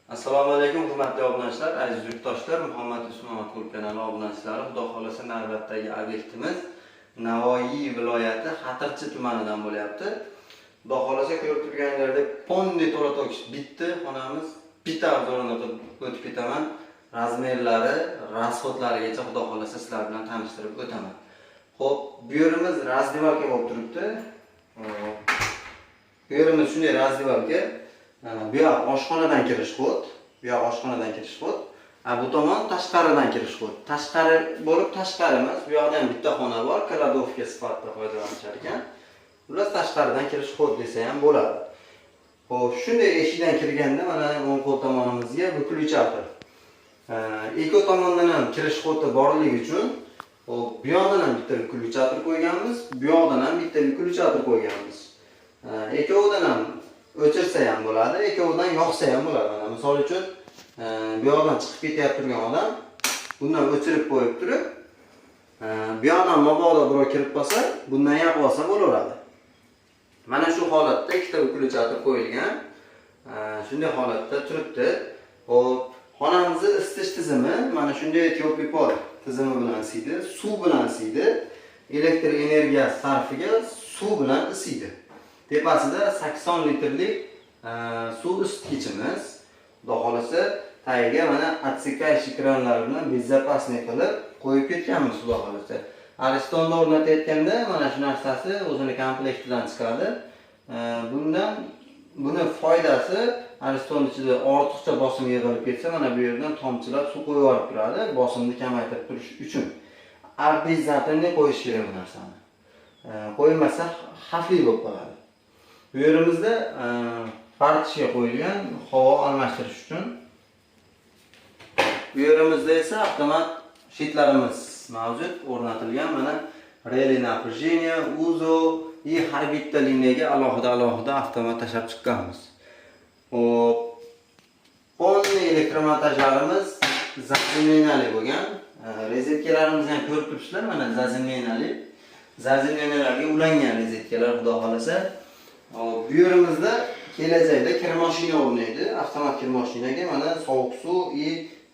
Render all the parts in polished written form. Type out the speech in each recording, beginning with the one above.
Assalomu alaykum, hurmatli obunachilar, aziz yurtdoshlar, Muhammad Usmonov kanali obunachilari. Xudo xolasa navbatdagi obyektimiz Navoiy viloyati Xatirchi tumanidan bo'lyapti. Xudo xolasa ko'rib turganingizdek, полный to'la to'kis bitti xonamiz. Bitta обзор ini qilib o'tib ketaman. Размер lari, расход larigacha Xudo xolasa sizlar bilan tanishtirib o'taman. Xo'p, bu yerimiz раздевалка bo'lib turibdi. Bu yerimiz shunday раздевалка. Bu yoq oshxonadan kirish ход, bu yoq oshxonadan kirish ход. A bu tomon tashqaridan kirish ход. Tashqari bo'lib tashqari emas, bu yoqda ham bitta xona bor, кладовка sifatida foydalanishar ekan. Xullas, tashqaridan kirish ход desa ham bo'ladi. Xo'p, shunday eshikdan kirganda mana o'ng qo'l tomonimizga выключатель. Ikki tomondan ham kirish ход i borligi uchun, xo'p, bu yoqdan ham bitta выключатель qo'yganmiz, bu yoqdan ham bitta выключатель qo'yganmiz. Ikkovidan ham o'chirsa ham bo'ladi, ikkovidan yoqsa ham bo'ladi. Mana misol uchun, bu yoqdan chiqib ketyapti turgan odam bundan o'chirib qo'yib turib, bu yoqdan mabodo birov kirib qolsa, bundan yoqib olsa bo'laveradi. Mana shu holatda ikkita выключатель qo'yilgan. Shunday holatda turibdi. Xo'p, xonamizni isitish tizimi mana shunday тёплый пол tizimi bilan isiydi, suv bilan isiydi. Elektr energiyasi sarfiga suv bilan isiydi. Tepasida 80 litrlik suv isitgichimiz. Xudo xolasa tagiga mana отсекающий kranlar bilan безопасный qilib qo'yib ketganmiz, Xudo xolasa. Aristonda o'rnatayotganda mana shu narsasi o'zini komplektidan chiqadi. Bundan buni foydasi, Ariston ichida ortiqcha bosim yig'ilib ketsa, mana bu yerdan tomchilab suv qo'yib yuborib turadi, bosimni kamaytirib turish uchun. Обязательно qo'yish kerak bu narsani. Qo'yilmasa xavfli bo'lib qoladi. Bu yerimizda форточка qo'yilgan havo almashtirish uchun. Bu yerimizda esa avtomat щит larimiz mavjud, o'rnatilgan. Mana реле напряжения, УЗО и har bitta liniyaga alohida alohida avtomat tashlab chiqqanmiz. Xo'p, полный elektromontajlarimiz заземления li bo'lgan. Rozetkalarimizni ham ko'rib turibsizlar, mana заземления li. Заземления larga ulangan rozetkalar, Xudo xolasa. Hop, bu yerimizda kelajakda kir mashina o'rnaydi. Avtomat kir mashinaga mana sovuq suv и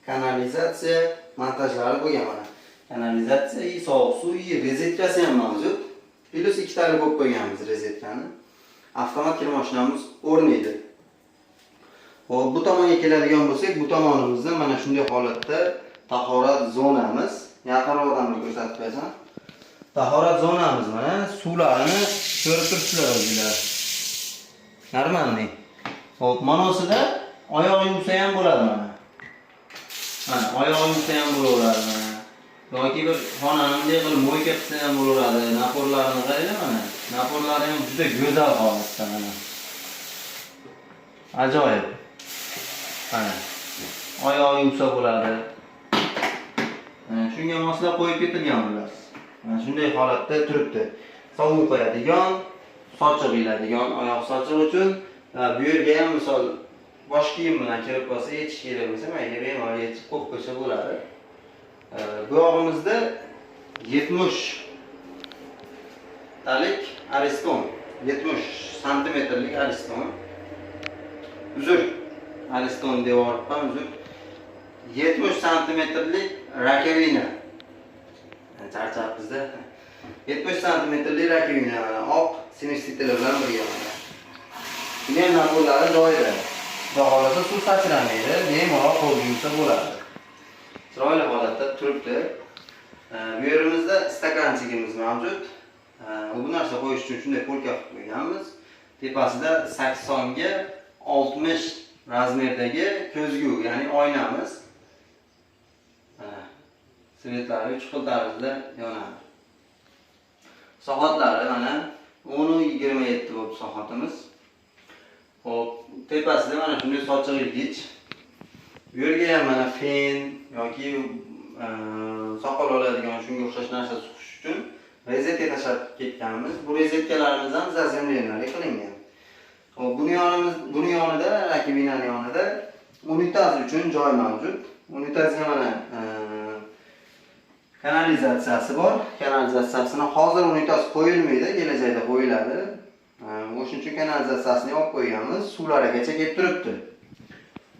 kanalizatsiya montajlari bo'lgan mana. Kanalizatsiya и sovuq suv и rozetkasi ham mavjud. Плюс ikkitali qo'yib qo'yganmiz rozetkani. Avtomat kir mashinamiz o'rnaydi. Xo'p, bu tomonga keladigan bo'lsak, bu tomonimizda mana shunday holatda tahorat zonamiz. Yaqinroqdan bir ko'rsatib qo'ysam. Tahorat zonamiz, mana suvlarini ko'rib turibsizlar o'zinglar. Нормальный. Xo'p, manosida oyoq yuvsa ham bo'ladi mana. Mana oyoq yuvsa ham bo'laveradi mana. Yoki bir xonani bunday qilib мойка qilsa ham bo'laveradi. Напор larini qaranglar mana. Напор lari ham juda go'zal holatda mana. Ajoyib. Mana. Oyoq yuvsa bo'ladi. Mana shunga moslab qo'yib ketilgan bular. Mana shunday holatda turibdi. Sovun qo'yadigan, sochiq iladigan, oyoq sochiq uchun va bu yerga ham misol bosh kiyim bilan kirib qolsa, yechish kerak bo'lsa, mana bemalol yechib qo'yib qo'ysa bo'ladi. Bu yog'imizda 70 talik Ariston, 70 santimetrlik Ariston. Uzr, Ariston devoribman, uzr. 70 santimetrlik раковина. Charchabmizda. 70 santimetrlik раковина mana oq смеситель bilan birga mana. Buni ham напор lari joyida. Xudo xohlasa suv sachramaydi, bemalol qo'l yuvsa bo'ladi. Chiroyli holatda turibdi. Bu yerimizda стаканчик imiz mavjud. Bu narsa qo'yish uchun shunday полка qilib qo'yganmiz. Tepasida 80 ga 60 размер dagi ko'zgu, ya'ni oynamiz. Mana свет lari 3 xil tarzda yonadi. Soatlari mana 10:27 bo'lib soatimiz. Xo'p, tepasida mana shunday sochiq ilgich. Bu yerga ham mana fen yoki soqol oladigan shunga o'xshash narsa suqish uchun rozetka tashlab ketganmiz. Bu rozetkalarimiz ham заземление li qilingan. Xo'p, buni yonida, раковина ning yonida unitaz uchun joy mavjud. Unitazga mana kanalizatsiyasi bor. Kanalizatsiyasini hozir unitaz qo'yilmaydi, kelajakda qo'yiladi. O'shuning uchun kanalizatsiyasini olib qo'yganmiz. Suvlarigacha kelib turibdi.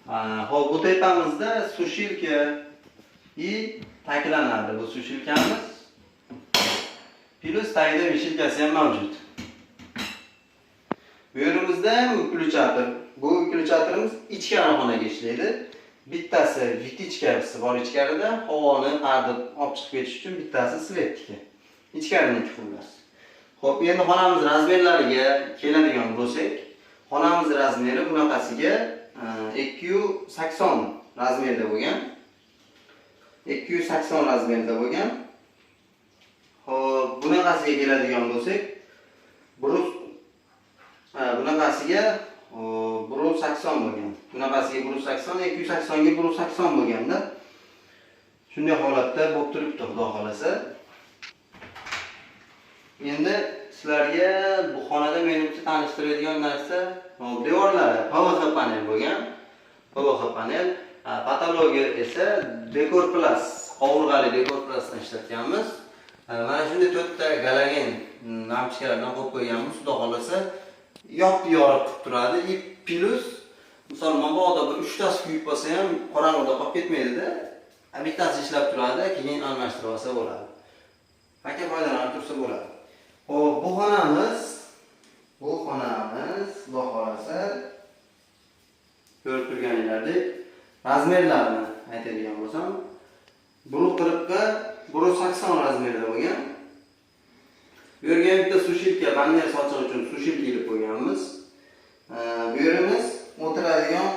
Xo'p, bu tepamizda сушилка и taklanadi bu сушилка miz. Плюс tagida вешалка si ham mavjud. Bu yerimizda ham выключатель. Bu выключатель imiz ichkari xonaga ishlaydi. Bittasi вытяжка si bor ichkarida, havoni parda olib chiqib ketish uchun, bittasi свет niki. Ichkariniki xullas. Xo'p, endi xonamiz размер lariga keladigan bo'lsak, xonamiz размер i bunaqasiga 280 размер da bo'lgan. 280 размер da bo'lgan. Xo'p, bunaqasiga keladigan bo'lsak, bunaqasiga 180 bo'lgan. Bunaqasiga 180, 280 ga 180 bo'lganda shunday holatda bo'lib turibdi, xudo xolasa. Endi sizlarga bu xonada menimcha tanishtiradigan narsa, hop, devorlari PVC panel bo'lgan. PVC panel, потолок i esa Dekor Plus, qovurg'ali Dekor Plusdan ishlatganmiz. Mana shunday to'rtta galogen lampochkalardan qo'yib qo'yganmiz. Xudo xolasa, yop yorug' qilib turadi. И плюс, misol, mabodo bir uchtasi kuyib qolsa ham qorong'uda qolib ketmaydida. Bittasi ishlab turadi, keyin almashtirib olsa bo'ladi. Aka foydalanib tursa bo'ladi. Xo'p, bu xonamiz xudo xolasa ko'rib turganinglardek размер larini aytadigan bo'lsam, 140 ga 180 размер da bo'lgan. Bu yerga ham bitta сушилка, banner sochiq uchun сушилка ilib qo'yganmiz. Bu yerimiz o'tiradigan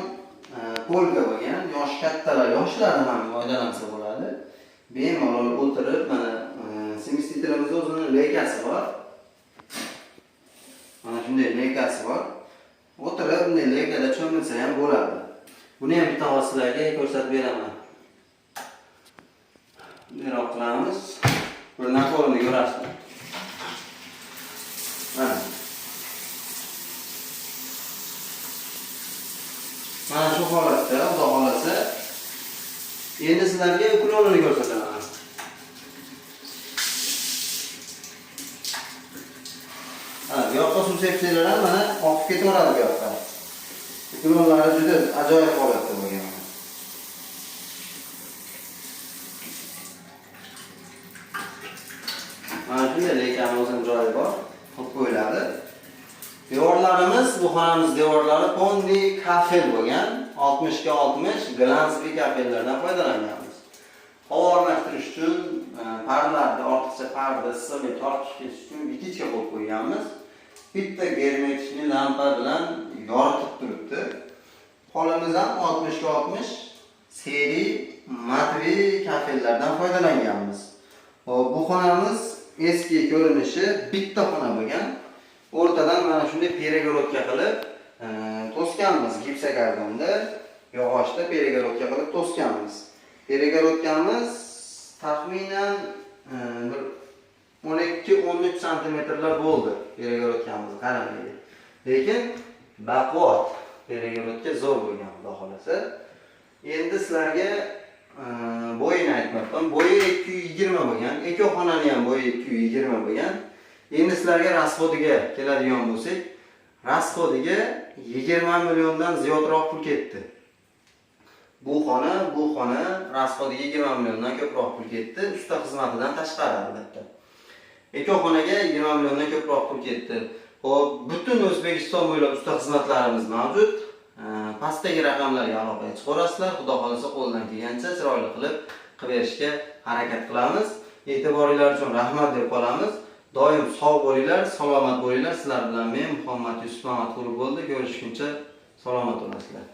polka bo'lgan. Yoshi kattalar, yoshlar ham foydalansa bo'ladi. Bemalol o'tirib, mana смеситель imizni o'zini лейка si bor. Mana shunday лейка si bor. O'tirib, bunday лейка da cho'milsa ham bo'ladi. Buni ham bitta hozir sizlarga ko'rsatib beraman. Bunayroq qilamiz. Bir напор ini ko'rasizlar. Mana. Mana shu holatda, xudo xolasa, endi sizlarga уклон ini ko'rsataman. Ha, bu yoqqa suv sepsanglar ham mana oqib ketaveradi bu yoqqa. Уклон lari juda ajoyib holatda bo'lgan. Mana shunday лейка ni o'zini joyi bor, qo'yib qo'yiladi. Devorlarimiz, bu xonamiz devorlari полный kafel bo'lgan. 60 ga 60 глянцевый kafellardan foydalanganmiz. Havo almashtirish uchun parlarni, ortiqcha parni issiqlik tortish ketish uchun вытяжка qo'yib qo'yganmiz. Bitta герметичный lampa bilan yoritib turibdi. Polimiz ham 60 ga 60 серый матовый kafellardan foydalanganmiz. Xo'p, bu xonamiz eski ko'rinishi bitta xona bo'lgan. O'rtadan mana shunday перегородка qilib to'sganmiz gipsokartonda, yog'ochda перегородка qilib to'sganmiz. Перегородка miz taxminan bir 12-13 santimetrlar bo'ldi перегородка miz qalinligi. Lekin baquvvat перегородка zo'r bo'lgan, xudo xolasa. Endi sizlarga bo'yini aytmoqchiman. Bo'yi 220 bo'lgan. Ikki xonani ham bo'yi 220 bo'lgan. Endi sizlarga расход iga keladigan bo'lsak, расход iga 20 milliondan ziyodroq pul ketdi. Bu xona расход iga 20 milliondan ko'proq pul ketdi, usta xizmatidan tashqari albatta. Ikki xonaga 20 milliondan ko'proq pul ketdi. Xo'p, butun O'zbekiston bo'ylab usta xizmatlarimiz mavjud. Pastdagi raqamlarga aloqaga chiqaverasizlar. Xudo xolasa qo'ldan kelgancha chiroyli qilib qilib berishga harakat qilamiz. E'tiboringlar uchun rahmat deb qolamiz. Doim sog' bo'linglar, salomat bo'linglar. Sizlar bilan men Muhammad Yusuf Mamatqulov bo'ldi. Ko'rishguncha salomat bo'lasizlar.